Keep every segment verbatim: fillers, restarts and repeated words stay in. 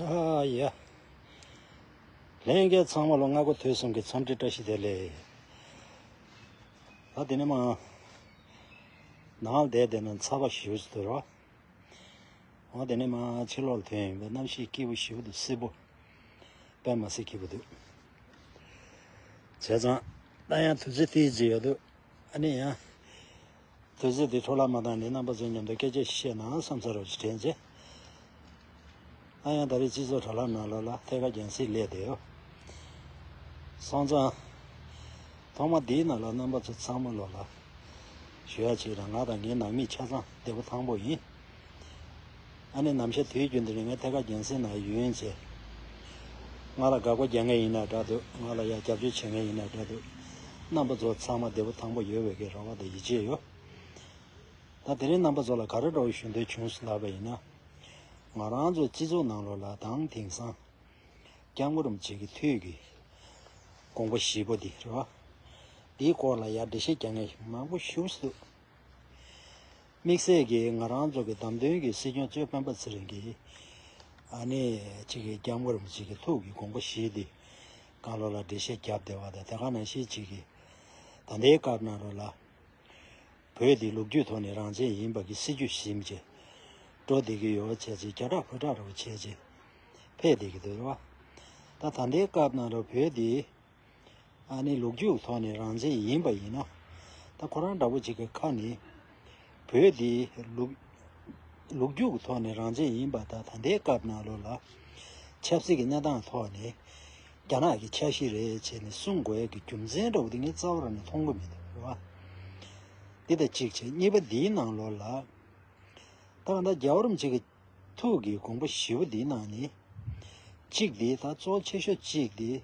ཨ་ཡ། ལྷན་རྒྱས་ཚང་མ་ལ་སྔ་དགོང་དུས་གསུམ་གྱི་འཚམས་འདྲི་བཀྲ་ཤིས་བདེ་ལེགས། ད་དེ་ནས་མ། ནང་བསྡད་བསྡད་ན་ཚ་བ་ཞེ་པོ་ཅིག་འདུག་རོ། འོ་དེ་ནས་མ་ཕྱི་ལོགས་ལ་ཐོན་ཡིན་པས་གནམ་གཤིས་སྐྱིད་པོ་ཞེ་པོ་འདུག་བསིལ་པོ། དཔེ་མི་སྲིད་སྐྱིད་པོ་འདུག་བྱས་ཙང་། ད་ཡང་དུས་ཚོད་ཏིག་ཙམ་ཡོད་འདུག་ཨ་ནི་ཡང་། དུས་ཚོད་འདི་འཕྲོ་བརླག་མ་བཏང་ནས་རྣམ་པ་ཚོའི་མཉམ་དུ་སྐད་ཆ་བཤད་ན་བསམ་ས་རོགས་ཅིག་དྲན་རྗེས། ཨ་ཡང་ད་རེས་སྤྱི་ཚོགས་དྲ་ལམ་ནང་ལོགས་ལ་ཐད་ཀར་རྒྱང་སྲིང་སླེབས་བསྡད་ཡོད། སོང་ཙང་། ཐོག་མ་འདིའི་ནང་ལ་རྣམ་པ་ཚོ་ཚང་མ་ལོགས་ལ། ཞུ་ཡ་ཅིག་དང་ང་དང་ངའི་ནང་མི་ཆ་ཚང་བདེ་པོ་ཐང་པོ་ཡིན། ཨ་ནི་ནམ་ཞག་དུས་རྒྱུན་འདི་ནས་ངས་ཐད་ཀར་རྒྱང་སྲིང་ནང་ཡོད་ཡིན་ཅེས། ང་ལ་དགག་པ་རྒྱག་མཁན་ཡིན་ན་འདྲ་འདུག་ང་ལ་ཡ་རྒྱབ་སྐྱོར་བྱེད་མཁན་ཡིན་ན་འདྲ་འདུག་རྣམ་པ་ཚོ་ཚང་མ་བདེ་པོ་ཐང་པོ་ཡོད་པའི་གི་རེ་བ་དང་ཡིད་ཆེས་ཡོད། ད་དེ་རིང་རྣམ་པ་ཚོ་ལ་ག་རེ་འདྲ་བོ་ཞུ་འདོད་བྱུང་སོང་ལབ་པ་ཡིན་ན། ང་རང་ཚོ་སྤྱི་ཚོགས་ནང་ལོགས་ལ་དང་དེང་སང་། སྐྱབས་མགོན་རིན་པོ་ཆེ་གི་ཐུགས་ཀྱི་དགོངས་པ་བཞི་པོ་འདི་རེད་བ། འདིའི་སྐོར་ལ་ཡར་འགྲེལ་བཤད་རྒྱག་མཁན་མང་པོ་ཞེ་པོ་ཅིག་འདུག་དམིགས་བསལ་གྱིས་ང་རང་ཚོ་གི་བདམས་ཐོན་གྱི་སྲིད་སྐྱོང་གཙོས་སྤེན་པ་ཚེ་རིང་གིས། ཨ་ནི་གཅིག་གི་སྐྱབས་མགོན་རིན་པོ་ཆེ་གི་ཐུགས་ཀྱི་དགོངས་པ་བཞི་འདི་སྒང་ལོགས་ལ་འགྲེལ་བཤད་བརྒྱབ་བསྡད་པ་དང་དེ་ག་ནང་བཞིན་གཅིག་གི་ད་ལྟའི་སྐབས་ནང་ལོགས་ལ་བོད་འདི་ལོ་རྒྱུས་ཐོག་ནས་རང་བཙན་ཡིན་པ་གི་སྲིད་ཇུས་ཟིན་བྱས་འགྲོ་བསྡད་ཀྱི་ཡོད་བྱས་ཅིག་རྒྱ་གྲགས་བོད་གྲགས་རེ་བ་བྱས་ཅིག་ཕེབས་བསྡད་ཀྱི་འདུག་རེད་བ། ད་ད་ལྟའི་སྐབས་ནང་ལོགས་བོད་འདི། ཨ་ནི་ལོ་རྒྱུས་ཐོག་ནས་རང་བཙན་ཡིན་པ་ཡིན་ན། ད་ཁོ་རང་འདྲ་བོ་ཅིག་གི་ཁ་ནས། བོད་འདི་ལོ་ལོ་རྒྱུས་ཐོག་ནས་རང་བཙན་ཡིན་པ་དང་ད་ལྟའི་སྐབས་ནང་ལོགས་ལ། ཆབ་སྲིད་ཀྱི་གནས་སྟངས་ཐོག་ནས། རྒྱ་ནག་གི་འཆར་གཞི་རེད་བྱས་ནས་གསུང་དགོས་ཡ་གི་རྒྱུ་མཚན་འདྲ་བོ་དེ་ངས་རྩ་བ་རང་ནས་མཐོང་གི་མི་འདུག་རེད་བ། འདི་ལྟར་གཅིག་བྱས་གཉིས་པ་འདིའི་ནང་ལོགས་ལ། ད་གང་ལྟར་རྒྱལ་བ་རིན་པོ་ཆེ་གི་ཐུགས་ཀྱི་དགོངས་པ་བཞི་པོ་འདིའི་ནང་ནས། གཅིག་འདི་ད་གཙོ་ཆེ་ཤོས་གཅིག་འདི།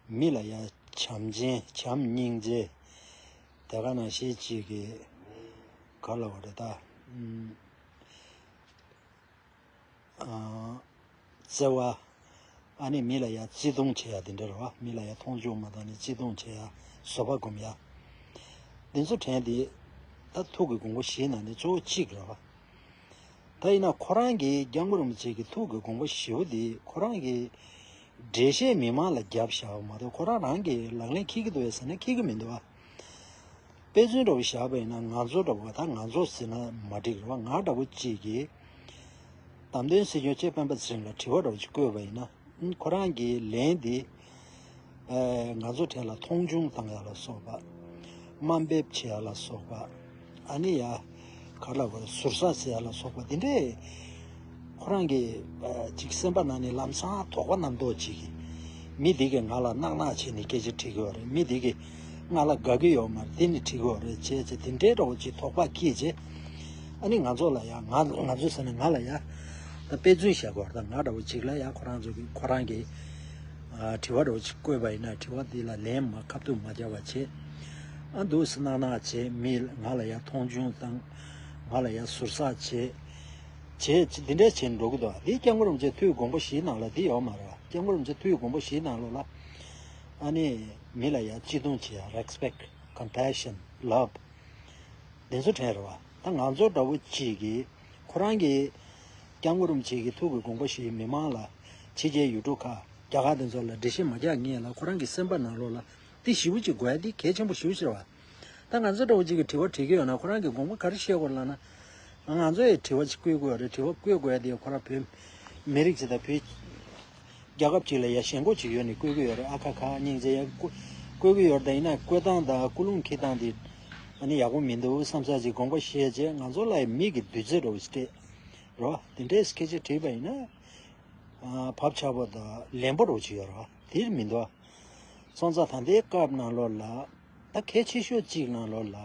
མི་ལ་ཡ་བྱམས་ཆེན་བྱམས་སྙིང་རྗེ། དེ་ག་ནང་བཞིན་གཅིག་གི་ག་ལབ་དགོས་རེད་ད། ཨ། བརྩེ་བ། ཨ་ནི་མི་ལ་ཡ་བརྩེ་དུང་བྱེད་ཡ་དེ་འདྲ་རེད་བ། མི་ལ་ཡ་མཐོང་ཆུང་མ་བཏང་ནས་བརྩེ་དུང་བྱེད་ཡ། བཟོད་པ་སྒོམ་ཡ། འདི་ཚོ་དྲན་ཏེ། ད་ཐུགས་ཀྱི་དགོངས་པ་བཞིའི་ནང་ནས་གཙོ་བོ་གཅིག་རེད་བ། ད་ཡིན་ན་ཁོ་རང་གིས་སྐྱབས་མགོན་རིན་པོ་ཆེ་གི་ཐུགས་ཀྱི་དགོངས་པ་བཞི་པོ་འདི་ཁོ་རང་གིས་འགྲེལ་བཤད་མི་མང་ལ་བརྒྱབ་བཞག་པ་མ་གཏོགས་ཁོ་རང་རང་གིས་ལག་ལེན་འཁེལ་གྱི་འདུག་བས་ཟེར་ན་འཁེལ་གྱི་མི་འདུག་བ། དཔེ་མཚོན་འདྲ་བོ་བཞག་པ་ཡིན་ན་ང་ཚོ་འདྲ་བོ་ད་ང་ཚོ་ཟེར་ན་མ་འགྲིག་རེད་བ། ང་འདྲ་བོ་གཅིག་གིས་བདམས་ཐོན་སྲིད་སྐྱོང་གཙོས་སྤེན་པ་ཚེ་རིང་ལ་དྲི་བ་འདྲ་བོ་ཅིག་བཀོད་པ་ཡིན་ན་ཁོ་རང་གིས་ལན་འདི་ཨ། ང་ཚོ་གྲས་ལ་མཐོང་ཆུང་བཏང་ཡ་ལ་སོགས་པ། དམའ་འབེབས་བྱེད་ཡ་ལ་སོགས་པ། ཨ་ནི་ཡ། ག་ལ་བར་ཟུར་ཟ་བྱེད་ཡ་ལ་སོགས་པ་འདི་འདྲས། ཁོ་རང་གི་ཨ། ཅིག་སེམས་པ་ནང་ནས་ལམ་སང་དོགས་པ་རྣམ་རྟོག་ཅིག་གིས། མི་འདི་གིས་ང་ལ་གནག་གནག་བྱས་ནས་སྐད་ཆ་དྲི་གི་ཡོད་རེད། མི་འདི་གིས་ང་ལ་དགའ་གི་ཡོད་མ་རེད། དེ་ནི་དྲི་གི་ཡོད་རེད་བྱས་བྱས་དེ་འདྲའི་འདྲ་བོ་ཅིག་དོགས་པ་སྐྱེས་བྱས། ཨ་ནི་ང་ཚོ་ལ་ཡ་ང་ང་ཚོ་ཟེར་ན་ང་ལ་ཡ། ད་དཔེ་མཚོན་བཞག་གི་ཡོད་རེད། ད་ང་འདྲ་བོ་ཅིག་ལ་ཡ་ཁོ་རང་ཚོ་གི་ཁོ་རང་གི་ཨ། དྲི་བ་འདྲ་བོ་ཅིག་བཀོད་པ་ཡིན་ན་དྲི་བ་འདི་ལ་ལན་མ་ཁ་ཐུག་མ་བརྒྱབ་པ་བྱས། ཨ། འདུག་སེ་གནག་གནག་བྱས། མི་ང་ལ་ཡ་མཐོང་ཆུང་བཏང་། ང་ལ་ཡ་ཟུར་ཟ་བྱས། བྱས་འདི་འདྲ་བྱས་འགྲོ་གི་འདུག་འདི་སྐྱབས་མགོན་རིན་པོ་ཆེ་ཐུགས་དགོངས་པ་བཞིའི་ནང་ལ་འདི་ཡོད་མ་རེད་བ། སྐྱབས་མགོན་རིན་པོ་ཆེ་ཐུགས་དགོངས་པ་བཞིའི་ནང་ལོགས་ལ། ཨ་ནི་མི་ལ་ཡ་བརྩེ་དུང་བྱེད་ཡ། Respect, compassion, love. འདི་ཚོ་དྲན་རེད་བ། ད་ང་ཚོ་འདྲ་བོ་གཅིག་གིས་ཁོ་རང་གི་སྐྱབས་མགོན་རིན་པོ་ཆེ་གི་ཐུགས་ཀྱི་དགོངས་པ་བཞི་མི་མང་ལ་ཕྱི་རྒྱལ་ཡུལ་གྲུ་ཁག་རྒྱ་གར་དེ་ཚོ་ལ་འགྲེལ་བཤད་མ་རྒྱག་ངེས་ལ་ཁོ་རང་གི་སེམས་པ་ནང་ལོགས་ལ་འདི་ཞེ་པོ་ཅིག་དགོས་ཡ་འདི་གལ་ཆེན་པོ་ཞེ་པོ་ཅིག་རེད་བ། ད་ང་ཚོ་འདྲ་བོ་གཅིག་གིས་དྲི་བ་དྲི་གི་ཡོད་ན་ཁོ་རང་གི་དགོངས་པ་ག་རེ་བཞེས་དགོས་ལབ་ན། ང་ཚོ་ཡི་དྲི་བ་ཅིག་བཀོད་དགོས་རེད། དྲི་བ་བཀོད་དགོས་ཡ་དེ་ཁོ་རང་བོད་མི་རིགས་ཅིག་དང་བོད། རྒྱལ་ཁབ་ཅིག་ལ་ཡ་ཞེན་ཁོག་ཅིག་ཡོད་ནས་བསྐོས་ཀྱི་ཡོད་རེད། ཨ་ཁ་ཁ་སྙིང་རྗེ་ཡ་བསྐོ་བསྐོས་ཀྱི་ཡོད་རེད། ད་ཡིན་ན་བསྐོས་སྟངས་དང་སྐུ་རླུང་འཁྱེར་སྟངས་དེ་ཨ་ནི་ཡག་པོ་མི་འདུག་བསམ་ས་ཅིག་དགོངས་པ་བཞེས་རྗེས་ང་ཚོ་ལ་ཡ་མི་གི་བདུད་རྩི་འདྲ་བོ་ཞིག་སྤྲད་རོགས། དེ་འདྲའི་སྐད་ཆ་དྲིས་པ་ཡིན་ན་ཨ་བབ་ཆགས་པོ་དང་ལན་པོ་འདྲ་བོ་ཅིག་ཡོད་རེད། དེ་མི་འདུག་ཨ། སོང་ཙང་ད་ལྟའི་སྐབས་ནང་ལོགས་ལ་ད་གལ་ཆེ་ཤོས་གཅིག་ནང་ལོགས་ལ་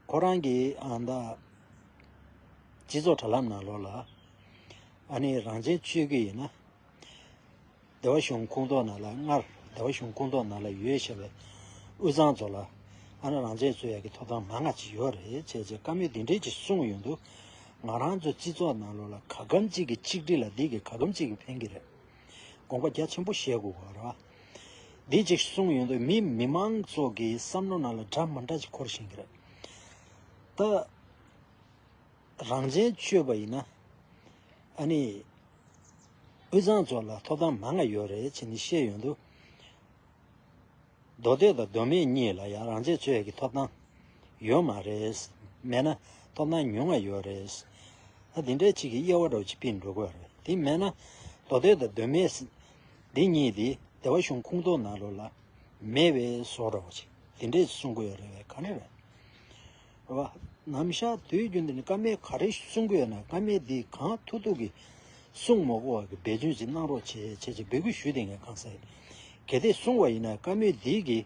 ཁོ་རང་གི་ཨ་ད་སྤྱི་ཚོགས་དྲ་ལམ་ནང་ལོགས་ལ་ཨ་ནི་རང་བཙན་རྩོད་ཀྱི་ཡིན་ན། སྡེ་པ་གཞུང་ཁོངས་གཏོགས་ནང་ལ་སྔར་སྡེ་པ་གཞུང་ཁོངས་གཏོགས་ནང་ལ་ཡོད་བཞག་པའི་དབུས་གཙང་ཚོ་ལ་ཨ་ནི་རང་བཙན་རྩོད་ཡག་གི་ཐོབ་ཐང་མང་ང་ཅིག་ཡོད་རེད་བྱས་བྱས་བཀའ་མོལ་འདི་འདྲས་ཅིག་གསུངས་ཡོང་དུས་ང་རང་ཚོ་སྤྱི་ཚོགས་ནང་ལོགས་ལ་ག་གམ་གཅིག་གི་གཅིག་སྒྲིལ་ལ་འདི་གི་ག་གམ་གཅིག་གི་ཕན་གྱི་རེད། དགོངས་པ་རྒྱ་ཆེན་པོ་བཞེས་དགོས་པ་རེད་བ། འདི་ཅིག་གསུངས་ཡོང་དུས་མི་མི་མང་ཚོ་གི་བསམ་བློ་ནང་ལ་འདྲ་མི་འདྲ་ཅིག་འཁོར་བཞིན་གྱི་རེད། ད། རང་བཙན་རྩོད་པ་ཡིན་ན། ཨ་ནི། དབུས་གཙང་ཚོ་ལ་ཐོབ་ཐང་མང་ང་ཡོད་རེད་ཅེས་ནི་བཤད་ཡོང་དུས། མདོ་སྟོད་དང་མདོ་སྨད་གཉིས་ལ་ཡང་རང་བཙན་རྩོད་ཡས་ཀྱི་ཐོབ་ཐང་ཡོད་མ་རེད། མེད་ན་ཐོབ་ཐང་ཉུང་ང་ཡོད་རེད། ད་འདི་འདྲའི་ཅིག་གི་དབྱེ་བ་འདྲ་བོ་ཅིག་སྤེལ་འགྲོ་དགོས་རེད། དེ་མེད་ན་མདོ་སྟོད་དང་མདོ་སྨད་འདི་གཉིས་དེ་སྡེ་པ་གཞུང་ཁོངས་གཏོགས་ནང་ལོགས་ལ་མེད་པའི་བཟོ་འདྲ་བོ་ཅིག་དེ་འདྲས་གསུང་གི་ཡོད་རེད་པས། ག་ནས་རེད། རེད་བ། ནམ་ཞག་དུས་རྒྱུན་དུ་ནི་བཀའ་མོལ་ག་རེ་གསུང་གི་ཡོད་ན་བཀའ་མོལ་འདི་གང་ཐུབ་ཐུབ་ཀྱིས་གསུང་མ་དགོས་པ་གི་འབད་བརྩོན་ཅིག་གནང་རོགས་བྱེད་བྱེད་ཅེས་འབོད་སྐུལ་ཞུས་ཏེ་ངས་གང་ཟེར། གལ་ཏེ་གསུང་བ་ཡིན་ན་བཀའ་མོལ་འདི་གིས་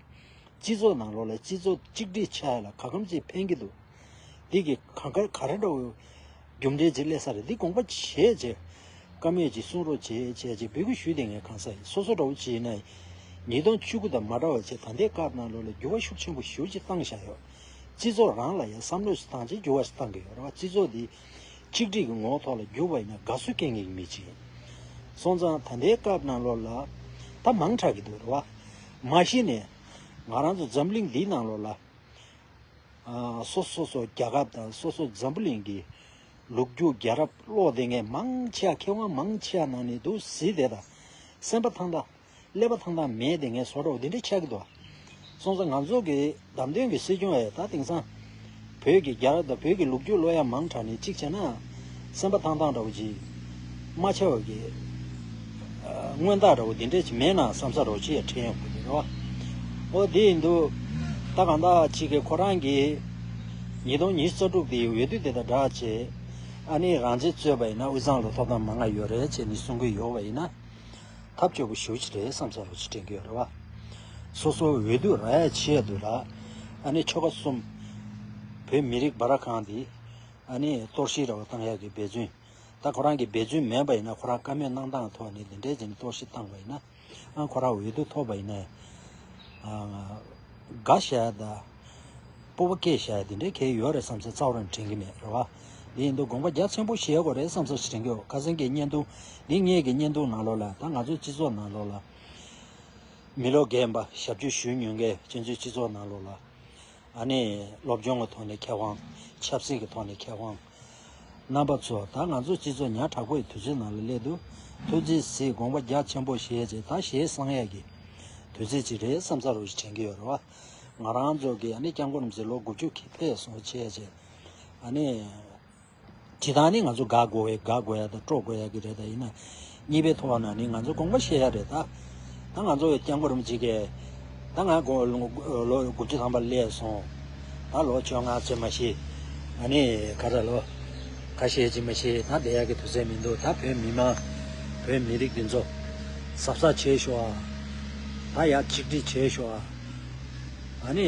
སྤྱི་ཚོགས་ནང་ལོགས་ལ་སྤྱི་ཚོགས་གཅིག་སྒྲིལ་ཆགས་ཡ་ལ་ག་གམ་ཅིག་ཕན་གྱི་འདུག་འདི་གིས་གང་ག་ག་རེ་འདྲ་བོ་རྒྱུ་འབྲས་ཅིག་སླེབས་ས་རེད། འདི་དགོངས་པ་བཞེས་བྱས་བཀའ་མོལ་ཅིག་གསུང་རོགས་བྱེད་བྱས་ཅེས་འབོད་སྐུལ་ཞུས་ཏེ་ངས་གང་ཟེར། སོ་སོ་འདྲ་བོ་ཅིག་ཡིན་ན་ཉིས་སྟོང་བཅུ་དགུ་དང་མ་འདྲ་བ་བྱས་ད་ལྟའི་སྐབས་ནང་ལོགས་ལ་འགྱུར་བ་ཤུགས་ཆེན་པོ་ཞེ་པོ་ཅིག་བཏང་བཞག་ཡོད། སྤྱི་ཚོགས་རང་ལ་ཡང་བསམ་བློ་ཞིག་བཏང་བྱས་འགྱུར་བ་ཞིག་བཏང་གི་ཡོད་རེད་བ། སྤྱི་ཚོགས་འདི་གཅིག་སྒྲིལ་གྱི་ངོ་བོ་ཐོག་ལ་འགྱུར་བ་ཡིན་ན་དགའ་བསུ་སྐྱེ་ངེས་ཀྱི་མི་གཅིག་ཡིན། སོང་ཙང་ད་ལྟའི་སྐབས་ནང་ལོགས་ལ་ད་མང་དྲགས་ཀྱི་འདུག་རེད་བ། མ་གཞི་ནས་ང་རང་ཚོ་འཛམ་གླིང་འདིའི་ནང་ལོགས་ལ་ཨ་སོ་སོ་སོ་རྒྱལ་ཁབ་དང་སོ་སོ་འཛམ་བུ་གླིང་གི་ལུག་རྒྱུ་རྒྱལ་རབས་ཀློག་བསྡད་མཁན་མང་ཆེ་བ་མཁས་དབང་མང་ཆེ་བ་ནང་ནས་འདུག་སེ་བསྡད་དང་། སེམས་པ་ཐང་ཐང་། ཀླད་པ་ཐང་ཐང་མེད་དེ་ངས་བཟོ་འདྲ་བོ་འདི་འདྲ་ཆགས་ཀྱི་འདུག་སོང་ཙང་ང་ཚོ་གི་བདམས་ཐོན་གྱི་སྲིད་སྐྱོང་ཡ་ད་དེང་སང་བོད་ཀྱི་རྒྱལ་རབས་དང་བོད་ཀྱི་ལོ་རྒྱུས་ཀློག་ཡ་མང་དྲགས་ནས་གཅིག་བྱས་ན་སེམས་པ་ཐང་ཐང་འདྲ་བོ་ཅིག་མ་ཆགས་པ་གི་མངོན་རྟགས་འདྲ་བོ་འདི་འདྲ་ཅིག་མེད་ན་བསམ་ས་འདྲ་བོ་ཅིག་ཡ་དྲན་ཡོང་གི་འདུག་རེད་བ། ཨོ་དེ་ཡིན་དུས་ད་གང་ལྟར་ཅིག་གི་ཁོ་རང་གི་ཉིས་སྟོང་ཉི་ཤུ་རྩ་དྲུག་དེའི་འོས་བསྡུ་དེ་དང་སྦྲགས་བྱས་ཨ་ནི་རང་བཙན་རྩོད་པ་ཡིན་ན་དབུས་གཙང་ལ་ཐོབ་ཐང་མང་ང་ཡོད་རེད་ཅེས་ནི་གསུང་གི་ཡོད་པ་ཡིན་ན། ཐབས་སྐྱོ་པོ་ཞེ་པོ་ཅིག་རེད་བསམ་ས་རོ་ཅིག་དྲན་གྱི་ཡོད་རེད་བ། སོ་སོ་འོས་བསྡུ་རག་ཡ་ཆེད་དུ་ལ་ཨ་ནི་ཆོལ་ཁ་གསུམ་བོད་མི་རིགས་སྦ་ར་ཁང་འདི་ཨ་ནི་གཏོར་བཤིག་ར་བ་བཏང་ཡ་གི་འབད་བརྩོན། ད་ཁོ་རང་གི་འབད་བརྩོན་མེད་པ་ཡིན་ན་ཁོ་རང་བཀའ་མོལ་གནང་སྟངས་ཐོག་ནས་འདི་འདྲའི་བྱས་ནས་གཏོར་བཤིག་བཏང་བ་ཡིན་ན་ཨ་ཁོ་རང་འོས་བསྡུ་ཐོབ་པ་ཡིན་ན་ཨ་དགའ་བཞག་ཡ་ད། སྤོབས་པ་སྐྱེ་བཞག་ཡ་དེ་འདྲའི་གལ་ཡོད་རེད་བསམ་ཚེ་རྩ་བ་རང་དྲན་གྱི་མེད་རེད་བ། འདི་ཡིན་དུས་དགོངས་པ་རྒྱ་ཆེན་པོ་བཞེས་དགོས་རེད་བསམ་ཚེ་དྲན་གྱི་ཡོད། ཁ་སང་གི་བརྙན་ཐུང་འདི་ངེད་ཀྱི་བརྙན་ཐུང་ནང་ལོགས་ལ་ད་ང་ཚོའི་སྤྱི་ཚོགས་ནང་ལོགས་ལ་མི་ལོ་རྒན་པ་ཞབས་ཕྱི་ཞུ་མྱོང་མཁན་ཁྱེད་ཚོའི་སྤྱི་ཚོགས་ནང་ལོགས་ལ་ཨ་ནི་སློབ་སྦྱོང་གི་ཐོག་ནས་མཁས་དབང་ཆབ་སྲིད་ཀྱི་ཐོག་ནས་མཁས་དབང་རྣམ་པ་ཚོ་ད་ང་ཚོ་སྤྱི་ཚོགས་ཉག་ཕྲ་པོ་ཡི་དུས་ཚོད་ནང་ལ་སླེབས་འདུག་ཐུགས་རྗེ་གཟིགས་དགོངས་པ་རྒྱ་ཆེན་པོ་བཞེས་བྱས་ད་ཞེ་སང་ཡས་ཀྱི་དུས་ཚོད་ཅིག་རེད་བསམ་ས་རུ་ཞིག་དྲན་གྱི་ཡོད་རེད་བ། ང་རང་ཚོ་གི་ཨ་ནི་སྐྱབས་མགོན་རིན་པོ་ཆེ་ལོ་དགུ་བཅུ་ཁེ་ཕེབས་སོང་བྱས་བྱས་ཨ་ནི་ཇི་ལྟར་ནི་ང་ཚོ་དགའ་དགོས་ཡ་དགའ་དགོས་ཡ་དང་སྤྲོ་དགོས་ཡ་གི་རེད། ད་ཡིན་ན་གཉིས་པའི་ཐོག་ན་ནི་ང་ཚོ་དགོངས་པ་བཞེས་ཡ་རེད། ད་ད་ང་ཚོ་སྐྱབས་མགོན་རིན་པོ་ཆེ་གིས་ད་ང་དགོངས་ལོ་དགུ་བཅུ་ཐམ་པ་སླེབས་སོང་། ད་ལོ་བཅོ་ལྔ་ཚོད་མ་ཤི། ཨ་ནི་ག་རེ་ལོ་ཁ་ཤས་ཅིག་མ་ཤི། ད་བསྡད་ཡག་གི་དུས་ཚོད་མི་འདུག་ད་བོད་མི་མང་བོད་མི་རིགས་འདི་ཚོ་གཟབ་གཟབ་བྱེད་ཤོག་ཨ། ད་ཡར་ཆིག་སྒྲིལ་བྱེད་ཤོག་ཨ། ཨ་ནི་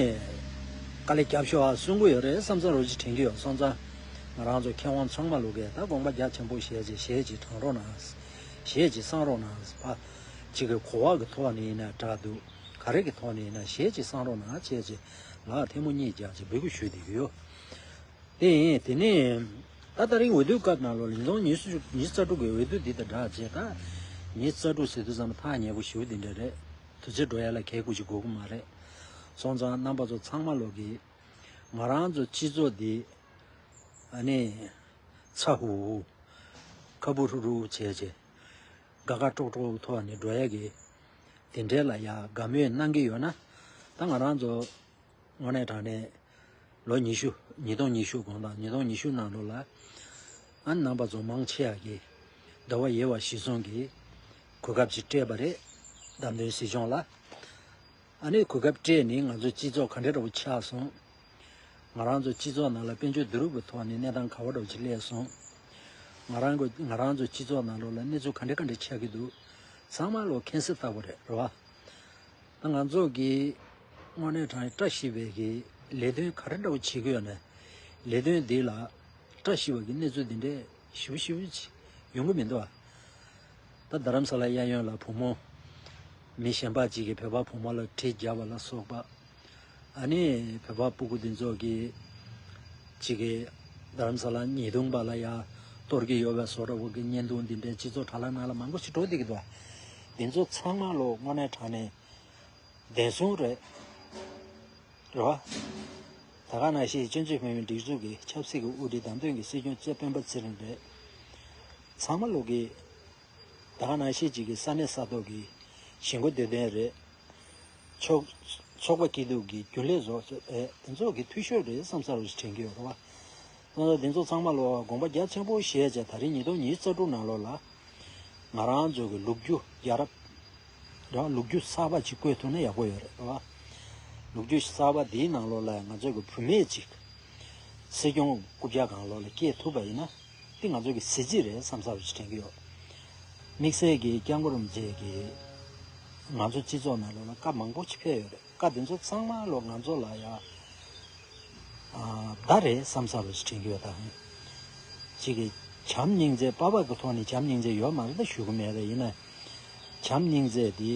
དཀའ་ལས་རྒྱབ་ཤོག་ཨ་གསུང་གི་ཡོད་རེད་བསམ་ཚར་རོ་ཅིག་དྲན་གྱི་ཡོད། སོང་ཙང་ང་རང་ཚོ་མཁས་དབང་ཚང་མ་ལོག་གིས་ད་དགོངས་པ་རྒྱ་ཆེན་པོ་བཞེས་ཅིག་བཞེས་ཅིག་དྲང་རོགས་གནང་། བཞེས་ཅིག་གསང་རོགས་གནང་། ཕ་ཅིག་གི་གོ་བ་གི་ཐོག་ནས་ཡིན་ན་འདྲ་འདུག་ག་རེ་གི་ཐོག་ནས་ཡིན་ན་བཞེས་ཅིག་གསང་རོགས་གནང་བྱས་ཅིག་ལ་ཐལ་མོ་གཉིས་རྒྱག་ཅིག་འབོད་སྐུལ་ཞུས་བསྡད་ཀྱི་ཡོད། དེ་ཡིན་དེ་ནས་ད་ད་རིང་འོས་བསྡུའི་སྐབས་ནང་ལོགས་ལ་ཉིས་སྟོང་ཉི་ཤུ་ཉི་ཤུ་རྩ་དྲུག་གི་འོས་བསྡུ་འདི་དང་སྦྲགས་བྱས་ད་ཉི་ཤུ་རྩ་དྲུག་ཟེར་དུས་ཙམ་ཐག་ཉེ་པོ་ཞེ་པོ་འདི་འདྲ་རེད། དུས་ཚོད་འགྲོ་ཡ་ལ་གལ་དགོས་ཅིག་དགོས་ཀྱི་མ་རེད། སོང་ཙང་རྣམ་པ་ཚོ་ཚང་མ་ལོག་གིས་ང་རང་ཚོ་སྤྱི་ཚོགས་འདི་ཨ་ནི་ཚ་ཧུ་ཧུ་ཁ་བུ་ཧྲུག་ཧྲུག་བྱས་བྱས་དགའ་དགའ་སྤྲོ་སྤྲོ་ཐོག་ནས་འགྲོ་ཡ་གི་དེ་འདྲའི་ལ་ཡ་དགའ་མོས་གནང་གི་ཡོད་ན་ད་ང་རང་ཚོ་དངོས་གནས་དྲང་གནས་ལོ་ཉི་ཤུ་ཉིས་སྟོང་ཉི་ཤུ་དགོངས་དག་ཉིས་སྟོང་ཉི་ཤུ་ནང་ལོགས་ལ་ཨ་ནི་རྣམ་པ་ཚོ་མང་ཆེ་བ་གིས་ཟླ་བ་ཡེ་བ་གཞིར་བཟུང་གིས་གོ་སྐབས་ཅིག་སྤྲད་པ་རེད། བདམས་ཐོན་སྲིད་སྐྱོང་ལ། ཨ་ནི་གོ་སྐབས་སྤྲད་ནས་ང་ཚོ་སྤྱི་ཚོགས་ག་འདྲ་འདྲ་པོ་ཆགས་སོང་། ང་རང་ཚོ་སྤྱི་ཚོགས་ནང་ལ་དཔལ་འབྱོར་བསྡུ་རུབ་ཀྱི་ཐོག་ནས་གནས་སྟངས་ག་བ་འདྲ་པོ་ཅིག་སླེབས་སོང་། ང་རང་གི་ང་རང་ཚོ་སྤྱི་ཚོགས་ནང་ལོགས་ལ་གནས་ཚུལ་ག་འདྲ་ག་འདྲ་ཆགས་ཀྱི་འདུག་ཚང་མ་ལོག་མཁྱེན་གསལ་ལྟ་བུ་རེད་རེད་བ། ད་ང་ཚོ་གི་དངོས་གནས་དྲང་བཀྲ་ཤིས་པའི་གི་ལས་དོན་ག་རེ་འདྲ་པོ་བྱེད་ཀྱི་ཡོད་ན། ལས་དོན་འདི་ལ་བཀྲ་ཤིས་པ་གི་གནས་ཚུལ་འདི་འདྲས་ཞིབ་ཞིབ་ཅིག་ཡོང་གི་མི་འདུག་ཨ། ད་རྡ་རམ་ས་ལ་གཡས་གཡོན་ལ་བུ་མོ་མི་གཞན་པ་ཅིག་གིས་བོད་པ་བུ་མོ་ལ་གྲི་བརྒྱབ་པ་ལ་སོགས་པ། ཨ་ནི་བོད་པ་སྤུ་གུ་འདི་ཚོ་གིས་ཅིག་གིས་རྡ་རམ་ས་ལ་ཉེས་རྡུང་པ་ལ་ཡ་གཏོར་གྱི་ཡོད་པའི་བཟོ་འདྲ་བོ་གི་བརྙན་ཐུང་འདི་འདྲའི་སྤྱི་ཚོགས་དྲ་ལམ་ནང་ལ་མང་པོ་ཞིག་འགྲོ་བསྡད་ཀྱི་འདུག་འདི་ཚོ་ཚང་མ་ལོ་དངོས་གནས་དྲང་གནས་བདེན་གསུང་རེད། རེད་བ། ད་ག་ནང་བཞིན་སྤྱི་འཐུས་བོད་མིའི་སྒྲིག་འཛུགས་ཀྱི་ཆབ་སྲིད་ཀྱི་དབུ་ཁྲིད་བདམས་ཐོན་གྱི་སྲིད་སྐྱོང་ལྕམ་སྤེན་པ་ཚེ་རིང་རེད། ཚང་མ་ལོ་གིས་ ད་ག་ནང་བཞིན་ཅིག་གི་ས་གནས་ས་ཐོག་གི་ཞིང་བཀོད་དུད་ལྡན་རེད། ཚོགས་ཚོགས་པ་སྐྱིད་སྡུག་གི་རྒྱུན་ལས་བཟོ་ཨེ་དེ་ཚོ་གི་འཐུས་ཤོར་རེད་བསམ་ས་རུ་དྲན་གྱི་ཡོད་རེད་བ། སོང་ཙང་དེ་ཚོ་ཚང་མ་ལོ་དགོངས་པ་རྒྱ་ཆེན་པོ་བཞེས་བྱས་ད་རིང་ཉིས་སྟོང་ཉི་ཤུ་རྩ་དྲུག་ནང་ལོགས་ལ་ང་རང་ཚོ་གི་ལོ་རྒྱུས་རྒྱལ་རབས་རང་ལོ་རྒྱུས་གསར་པ་ཅིག་བཀོད་ཐུབ་ན་ཡག་པོ་ཡོད་རེད་བ། ལོ་རྒྱུས་གསར་པ་དེའི་ནང་ལོགས་ལ་ང་ཚོ་གི་བུད་མེད་ཅིག་སྲིད་སྐྱོང་རྐུབ་བཀྱག་སྒང་ལོགས་ལ་སྐྱེས་ཐུབ་པ་ཡིན་ན་དེ་ང་ཚོ་གི་གཟི་བརྗིད་རེད་བསམ་ས་རུ་དྲན་གྱི་ཡོད། དམིགས་བསལ་གྱི་སྐྱབས་མགོན་རིན་པོ་ཆེ་གིས་ང་ཚོ་སྤྱི་ཚོགས་ནང་ལོགས་ལ་བཀའ་མང་པོ་ཅིག་ཕེབས་ཡོད་རེད། བཀའ་དེ་ཚོ་ཚང་མ་ལོ་ང་ཚོ་ལ་ཡ་ཨ་བརྡ་རེད་བསམ་ས་རུ་དྲན་གྱི་ཡོད་ད། གཅིག་གིས་བྱམས་སྙིང་རྗེ་པ་ཕ་གི་ཐོག་ནས་བྱམས་སྙིང་རྗེ་ཡོད་མ་རེད་ད་ཞུ་གི་མེད་རེད། ཡིན་ན་བྱམས་སྙིང་རྗེ་འདི་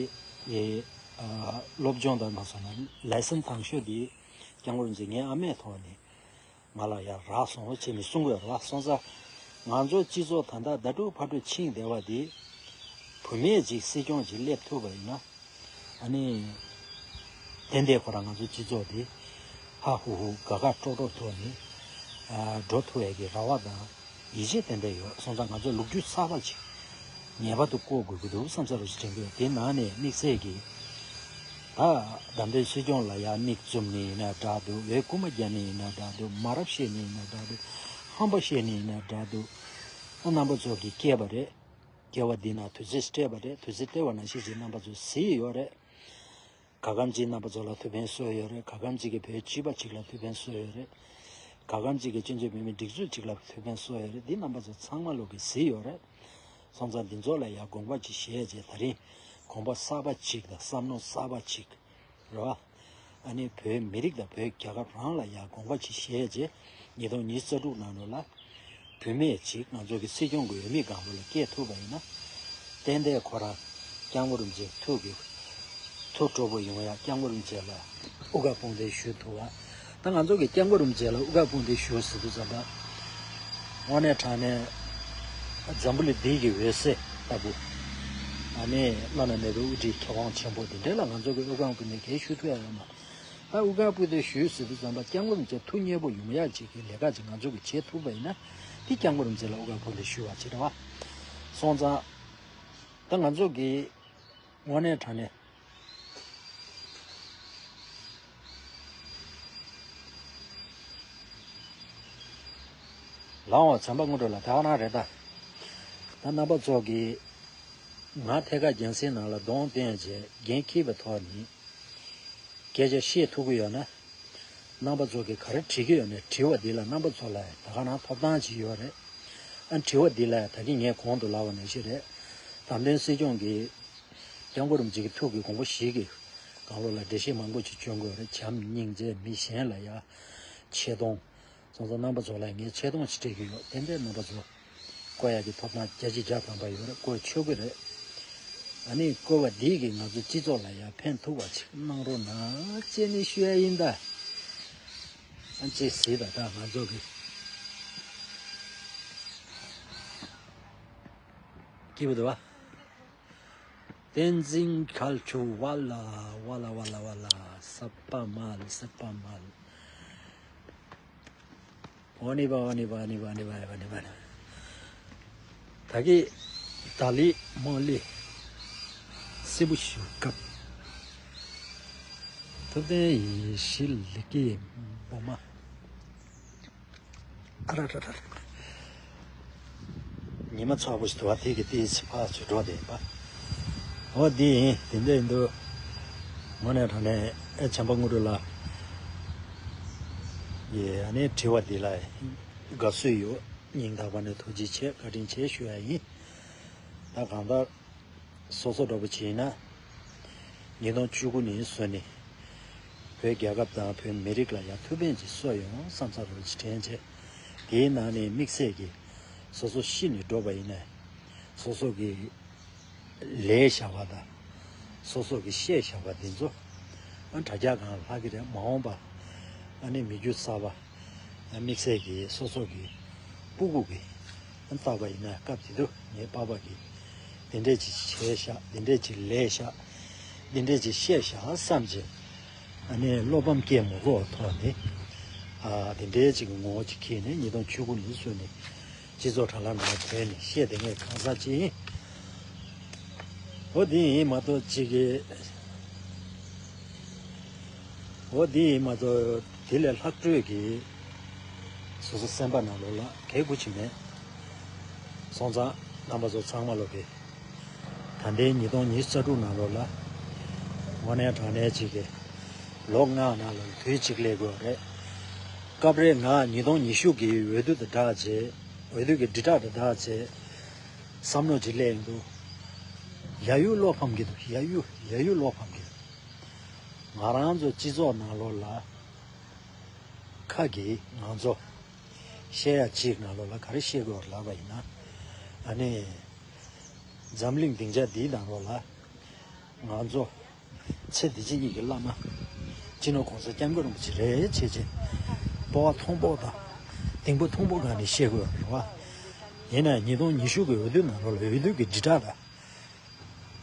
ཨེ་ཨ་སློབ་སྦྱོང་དང་མ་སོང་ན་ལེ་སན་དང་ཤོས་འདི་སྐྱབས་མགོན་རིན་པོ་ཆེ་ངའི་ཨ་མའི་ཐོག་ནས་ང་ལ་ཡ་རག་སོང་བྱས་ནས་གསུང་གི་ཡོད་རེད་བ། སོང་ཙང་ང་ཚོ་སྤྱི་ཚོགས་ད་ལྟ་ཟླ་དྲུག་ཕ་དྲུག་ཕྱིན་བསྡད་པ་འདི་བུད་མེད་ཅིག་སྲིད་སྐྱོང་ཅིག་སླེབས་ཐུབ་པ་ཡིན་ན། ཨ་ནི། ཏན་ཏན་ཁོ་རང་ང་ཚོའི་སྤྱི་ཚོགས་འདི་ཧ་ཧུ་ཧུ་དགའ་དགའ་སྤྲོ་སྤྲོ་ཐོག་ནས་ཨ་འགྲོ་ཐུབ་ཡས་ཀྱི་རེ་བ་དང་ཡིད་ཆེས་ཏན་ཏན་ཡོད། སོང་ཙང་ང་ཚོས་ལོ་རྒྱུས་གསར་པ་ཅིག་ངེས་པར་དུ་བཀོད་དགོས་ཀྱི་འདུག་བསམ་ས་རུ་ཞིག་དྲན་གྱི་ཡོད། དེ་ནང་ནས་དམིགས་བསལ་གྱིས་ད་བདམས་ཐོན་སྲིད་སྐྱོང་ལ་ཡར་མིག་བཙུམ་ནས་ཡིན་ན་འདྲ་འདུག་འོས་སྐུལ་མ་རྒྱག་ནས་ཡིན་ན་འདྲ་འདུག་མ་རབས་བཤད་ནས་ཡིན་ན་འདྲ་འདུག་ཧམ་པ་བཤད་ནས་ཡིན་ན་འདྲ་འདུག་ཨ་རྣམ་པ་ཚོ་གིས་བསྐྱལ་བ་རེད། སྐྱེ་བ་འདི་ན་དུས་ཚོད་སྤྲད་པ་རེད། དུས་ཚོད་སྤྲད་པ་ནང་བཞིན་ཅིག་རྣམ་པ་ཚོས་གཟིགས་ཡོད་རེད། ག་གམ་ཅིག་རྣམ་པ་ཚོ་ལ་ཐུགས་ཕན་གསོས་ཡོད་རེད། ག་གམ་ཅིག་གིས་བོད་སྤྱི་པ་ཅིག་ལ་ཐུགས་ཕན་གསོས་ཡོད་རེད། ག་གམ་ཅིག་གིས་སྤྱི་ཚོགས་མི་མི་སྒྲིག་འཛུགས་ཅིག་ལ་ཐུགས་ཕན་གསོས་ཡོད་རེད། འདི་རྣམ་པ་ཚོ་ཚང་མ་ལོག་གིས་གཟིགས་ཡོད་རེད། སོང་ཙང་འདི་ཚོ་ལ་ཡང་དགོངས་པ་ཅིག་བཞེས་རྗེས་ད་རིང་དགོངས་པ་གསར་པ་ཅིག་དང་བསམ་མནོ་གསར་པ་ཅིག་རེད་བ། ཨ་ནི་བོད་མི་རིགས་དང་བོད་རྒྱལ་ཁབ་རང་ལ་ཡང་དགོངས་པ་ཅིག་བཞེས་རྗེས་ཉིས་སྟོང་ཉི་ཤུ་རྩ་དྲུག་ནང་ལོགས་ལ་བུད་མེད་ཅིག་ང་ཚོ་གི་སྲིད་སྐྱོང་གི་འོས་མི་སྒང་ལོགས་ལ་སྐྱེས་ཐུབ་པ་ཡིན་ན། ཏན་ཏན་ཁོ་རང་སྐྱབས་མགོན་རིན་པོ་ཆེ་ཐུགས་ཀྱི་ཐུགས་སྤྲོ་པོ་ཡོང་ཡ། སྐྱབས་མགོན་རིན་པོ་ཆེ་ལ་དབུ་ཁ་དཔུང་འདེགས་ཞུ་ཐུབ་པ། ད་ང་ཚོ་གི་སྐྱབས་མགོན་རིན་པོ་ཆེ་ལ་དབུ་ཁ་དཔུང་འདེགས་ཞུ་ཟེར་དུས་ཙམ་པ། དངོས་གནས་དྲང་གནས་འཛམ་བུ་གླིང་འདི་གི་འོད་ཟེར་ལྟ་བུ། ཨ་ནི་བླ་ན་མེད་པའི་དབུ་ཁྲིད་མཁས་དབང་ཆེན་པོ་འདི་འདྲ་ལ་ང་ཚོ་གི་དབུ་ཁ་དཔུང་འདེགས་གལ་ཞུ་ཐུབ་ཡ་ཡོད་མ་རེད། ད་དབུ་ཁ་དཔུང་འདེགས་ཞུས་ཟེར་དུས་ཙམ་པ་སྐྱབས་མགོན་རིན་པོ་ཆེ་ཐུགས་མཉེས་པོ་ཡོང་ཡག་ཅིག་གི་ལས་ཀ་ཅིག་ང་ཚོ་གིས་བྱེད་ཐུབ་པ་ཡིན་ན་དེ་སྐྱབས་མགོན་རིན་པོ་ཆེ་ལ་དབུ་ཁ་དཔུང་འདེགས་ཞུ་བ་ཅིག་རེད་བ། སོང་ཙང་ད་ང་ཚོ་གིས་དངོས་གནས་དྲང་གནས་ལའང་བྱམས་པ་དངོས་གྲུབ་ལགས་དེ་ག་རང་རེད་ད། ད་རྣམ་པ་ཚོ་གིས་ང་ཐད་ཀར་རྒྱང་སྲིང་ནང་ལ་གདོང་བསྟན་རྗེས་འགན་འཁྱེར་བའི་ཐོག་ནས། སྐད་ཆ་བཤད་ཐུབ་ཀྱི་ཡོད་ན། རྣམ་པ་ཚོ་གིས་ག་རེ་དྲི་གི་ཡོད་ན་དྲི་བ་འདི་ལ་རྣམ་པ་ཚོ་ལ་ད་ག་རང་ཐོབ་ཐང་ཅིག་ཡོད་རེད། ཨ་དྲི་བ་འདི་ལ་ད་གིན་ངས་གོང་དུ་ལབ་པ་ནང་བཞིན་རེད། བདམས་ཐོན་སྲིད་སྐྱོང་གིས་སྐྱབས་མགོན་རིན་པོ་ཆེ་གི་ཐུགས་ཀྱི་དགོངས་པ་བཞེས་ཀྱི་སྒང་ལོགས་ལ་འགྲེལ་བཤད་མང་པོ་ཅིག་བསྐྱོན་དགོས་རེད། བྱམས་སྙིང་རྗེ་མི་གཞན་ལ་ཡ་ཆེ་མཐོང་། སོང་ཙང་རྣམ་པ་ཚོ་ལ་ངས་ཆེ་མཐོང་ཅིག་སྤྲད་ཀྱི་ཡོད། ཏན་ཏན་རྣམ་པ་ཚོ་བཀོད་ཡག་གི་ཐོབ་ཐང་བརྒྱ་ཆ་བརྒྱ་ཐམ་པ་ཡོད་རེད། བཀོད་ཆོག་གི་རེད། ཨ་ནི་བཀོད་པ་འདི་གིས་ང་ཚོ་སྤྱི་ཚོགས་ལ་ཡང་ཕན་ཐོགས་པ་ཅིག་གནང་རོགས་གནང་ཅེས་ནི་ཞུ་ཡ་ཡིན་ད། ཨ་ཅེ་ཟིག་ད་ད་ང་ཚོ་གི་སྐྱིད་པོ་འདུག་བ། བསྟན་འཛིན་མཁར་ཆུ་ཝ་ལ་ཝ་ལ་ཝ་ལ་ཝ་ལ་ས་པ་མ་ལ་ས་པ་མ་ལ། ཨོ་ནི་བ་ཨོ་ནི་བ་ཨོ་ནི་བ་ཨོ་ནི་བ་ཨོ་ནི་བ་ཨོ་ནི་བ། ད་གི་ད་ལི་མོ་ལི་སྲིན་པོ་ཞུ་སྐབས་ཐུབ་བསྟན་ཡེ་ཤེས་ལི་ཀི་འོ་མ། ཨ་ར་ར་ར། ཉི་མ་ཚ་པོ་ཞིག་འདུག་བ། དེ་གི་ཏི་སི་ཕ་ཚུར་འགྲོ་བསྡད་པ། འོ་འདི་ཡིན། དེ་འདྲ་ཡིན་དུས་དངོས་གནས་དྲང་གནས་ཨེ་བྱམས་པ་དངོས་གྲུབ་ལགས་ཡིས་ཨ་ནི་དྲི་བ་འདི་ལ་དགའ་བསུ་ཡོད། སྙིང་ཐག་པ་ནས་ཐུགས་རྗེ་ཆེ་བཀའ་དྲིན་ཆེ་ཞུ་ཡ་ཡིན། ད་གང་ལྟར་སོ་སོ་འདྲ་པོ་བྱས་ན་ཉིས་སྟོང་བཅུ་དགུ་ནས་བཟུང་ནས་བོད་རྒྱལ་ཁབ་དང་བོད་མི་རིགས་ལ་ཡང་ཐུགས་ཕན་ཅིག་གསོས་ཡོང་བསམ་ས་རུ་དྲན་བྱས། དེའི་ནང་ནས་དམིགས་བསལ་གྱིས་སོ་སོ་ཤི་ནས་འགྲོ་བ་ཡིན་ན་སོ་སོ་གི་ལས་བྱ་བ་དང་སོ་སོ་གི་བཤད་བྱ་བ་འདི་ཚོ་ཨ་དྲ་རྒྱ་སྒང་ལྷག་གི་རེད། མ་འོངས་པ་ཨ་ནི་མི་རྒྱུ་གསར་པ་དམིགས་བསལ་གྱིས་སོ་སོ་གི་སྤུ་གུ་གི་ཨ་བལྟ་བ་ཡིན་ན་སྐབས་དེ་དུས་ངའི་པ་ཕ་གིས་འདི་འདྲས་ཅིག་བྱས་ཤག་འདི་འདྲས་ཅིག་ལས་ཤག་འདི་འདྲས་ཅིག་བཤད་ཤག་བསམ་བྱས་ཨ་ནི་བློ་ཕམ་སྐྱེ་མི་དགོས་པའི་ཐོག་ནས་ཨ་འདི་འདྲས་ཅིག་གི་ངོ་བོ་ཅིག་འཁྱེར་ནས་ཉིས་སྟོང་བཅུ་དགུ་ནས་བཟུང་ནས་སྤྱི་ཚོགས་དྲ་ལམ་ནང་བྱས་ནས་བཤད་བསྡད་མཁན་གང་ཟག་ཅིག་ཡིན། འོ་འདི་ཡིན་མ་གཏོགས་གཅིག་གི། འོ་འདི་ཡིན་མ་གཏོགས་དེ་ལས་ལྷག་སྤྲོས་ཀྱི་སོ་སོ་སེམས་པ་ནང་ལོགས་ལ་གལ་དགུ་ཅིག་མེད། སོང་ཙང་རྣམ་པ་ཚོ་ཚང་མ་ལོག་གི། ད་ལྟའི་ཉིས་སྟོང་ཉི་ཤུ་རྩ་དྲུག་ནང་ལོགས་ལ་དངོས་གནས་དྲང་གནས་གཅིག་གི་ལོ་ལྔ་ནང་ལ་དུས་གཅིག་སླེབས་དགོས་རེད། སྐབས་རེ་ང་ཉིས་སྟོང་ཉི་ཤུ་གི་འོས་བསྡུ་དང་སྦྲགས་བྱས། འོས་བསྡུ་གི་དྲིལ་བསྒྲགས་དང་སྦྲགས་བྱས། བསམ་བློ་ཅིག་སླེབས་ཡོང་དུས། ཡ་ཡུ་བློ་ཕམ་གྱི་འདུག་ཡ་ཡུ་ཡ་ཡུ་བློ་ཕམ་གྱི་འདུག་ང་རང་ཚོ་སྤྱི་ཚོགས་ནང་ལོགས་ལ་ཁ་གིས་ང་ཚོ་བཤད་ཡ་གཅིག་ནང་ལོགས་ལ་ག་རེ་བཤད་དགོས་ལབ་པ་ཡིན་ན། ཨ་ནི་འཛམ་གླིང་སྡིངས་ཆ་འདིའི་ནང་ལོགས་ལ་ང་ཚོ་ཚེ་འདི་ཕྱི་གཉིས་ཀྱི་བླ་མ་སྤྱི་ནོར་༸གོང་ས་༸སྐྱབས་མགོན་རིན་པོ་ཆེ་རེད་བྱས་བྱས། སྤོབས་པ་མཐོན་པོ་དང་ལྡིང་པ་མཐོན་པོ་སྒང་ནས་བཤད་དགོས་རེད་བ། ཡིན་ན་ཉིས་སྟོང་ཉི་ཤུ་གི་འོས་བསྡུ་ནང་ལོགས་ལ་འོས་བསྡུ་གི་དྲིལ་བསྒྲགས་ལ།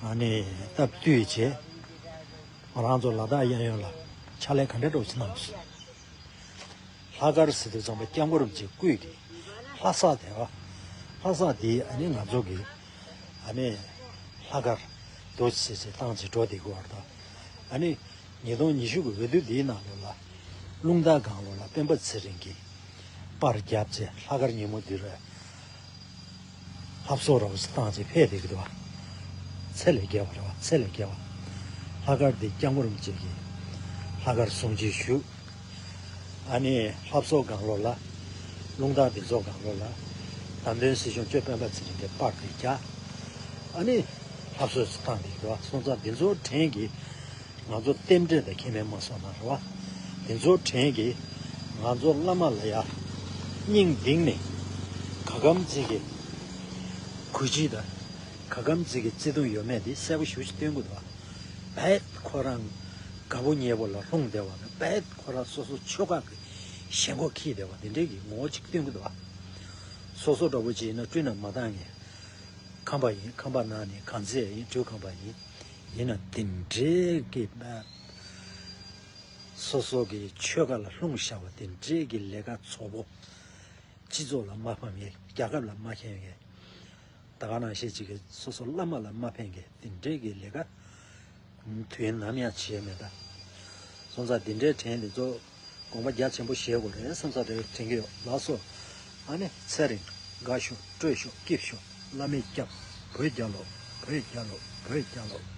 ཨ་ནི་སྟབས་བསྟུན་བྱས། ང་རང་ཚོ་ལ་དྭགས་གཡས་གཡོན་ལ་ཕྱག་ལས་ག་འདྲ་འདྲ་པོ་ཞིག་གནང་སོང་། ལྷག་དཀར་ཟེར་དུས་ཙམ་པ་༸སྐྱབས་མགོན་རིན་པོ་ཆེའི་སྐུ་ཡི་ལྷ་ས་དེ་བ། ལྷ་ས་དེ་ཨ་ནི་ང་ཚོ་གི་ཨ་ནི་ལྷག་དཀར་རྡོ་རྗེ་ཟེར་བྱས་བཏང་བྱས་འགྲོ་བསྡད་ཀྱི་ཡོད་རེད་ད། ཨ་ནི་ཉིས་སྟོང་ཉི་ཤུ་གི་འོས་བསྡུ་འདིའི་ནང་ལོགས་ལ་རླུང་རྟ་སྒང་ལོགས་ལ་སྤེན་པ་ཚེ་རིང་གིས་པར་བརྒྱབ་བྱས་ལྷག་དཀར་ཉིན་མོ་འདི་རུ་ལྷ་བཟོ་ར་བ་ཞིག་བཏང་བྱས་ཕེབས་བསྡད་ཀྱི་འདུག་བ། ཚད་ལས་བརྒལ་བ་རེད་བ། ཚད་ལས་བརྒལ་བ། ལྷག་དཀར་འདི་༸སྐྱབས་མགོན་རིན་པོ་ཆེ་གིས་ལྷག་དཀར་གཟུངས་ཅི་ཞུས། ཨ་ནི་ལྷ་བཟོ་སྒང་ལོགས་ལ། རླུང་རྟ་འདི་ཚོ་སྒང་ལོགས་ལ། བདམས་ཐོན་སྲིད་སྐྱོང་གཙོས་སྤེན་པ་ཚེ་རིང་དེ་པར་དེ་རྒྱག་ཨ་ནི་ལྷ་བཟོ་ཞིག་བཏང་བསྡད་ཀྱི་འདུག་བ། སོང་ཙང་འདི་ཚོ་དྲན་གྱིས། ང་ཚོ་རྟེན་འབྲེལ་དང་ཁེ་ཕན་མ་སོང་ན་རེད་བ། དེ་ཚོ་དྲན་གྱིས་ང་ཚོ་བླ་མ་ལ་ཡ་སྙིང་གཏིང་ནས་ག་གམ་ཅིག་གི་གུས་བརྩི་དང་ག་གམ་ཅིག་གི་བརྩེ་དུང་ཡོད་མེད་དེ་གསལ་པོ་ཞེ་པོ་ཅིག་སྟོན་གྱི་འདུག་བ། རྦད་ཁོ་རང་དགའ་པོ་ཉེ་པོ་ལ་ལྷུང་བསྡད་པ་དང་རྦད་ཁོ་རང་སོ་སོ་ཆོལ་ཁ་གི་ཞེན་ཁོག་འཁྱེར་བསྡད་པ་དེ་འདྲའི་གི་ངོ་བོ་ཅིག་སྟོན་གྱི་འདུག་བ། སོ་སོ་འདྲ་པོ་ཅིག་ཡིན་ན་སྤྲུལ་ན་མ་བཏང་ངས། ཁམས་པ་ཡིན། ཁམས་པ་ནང་ནས་གངས་རྫས་ཡིན། དྲུག་ཁམས་པ་ཡིན། ཡིན་ན་དེ་འདྲའི་གི་སོ་སོ་གི་ཆོལ་ཁ་ལ་ལྷུང་བཞག་པ་དེ་འདྲའི་གི་ལས་ཀ་ཚོགས་པོ། སྤྱི་ཚོགས་ལ་མ་ཕན་མཁན། རྒྱལ་ཁབ་ལ་མ་ཕན་མཁན། ད་ག་ནང་བཞིན་ཅིག་གི་སོ་སོ་བླ་མ་ལ་མ་ཕན་མཁན་དེ་འདྲའི་གི་ལས་ཀ་དུས་ཡུན་ནམ་ཡང་བྱས་མེད་ད། སོང་ཙང་དེ་འདྲའི་དྲན་དེ་ཚོ་དགོངས་པ་རྒྱ་ཆེན་པོ་བཞེས་དགོས་རེད་བསམ་ས་རེ་དྲན་གྱི་ཡོད། ལགས་སོ། ཨ་ནི་ཚེ་རིང་། དགའ་ཤོག་སྤྲོ་ཤོག་སྐྱིད་ཤོག་བླ་མའི་སྐྱབས། བོད་རྒྱལ་ལོ། བོད་རྒྱལ་ལོ། བོད་རྒྱལ་ལོ།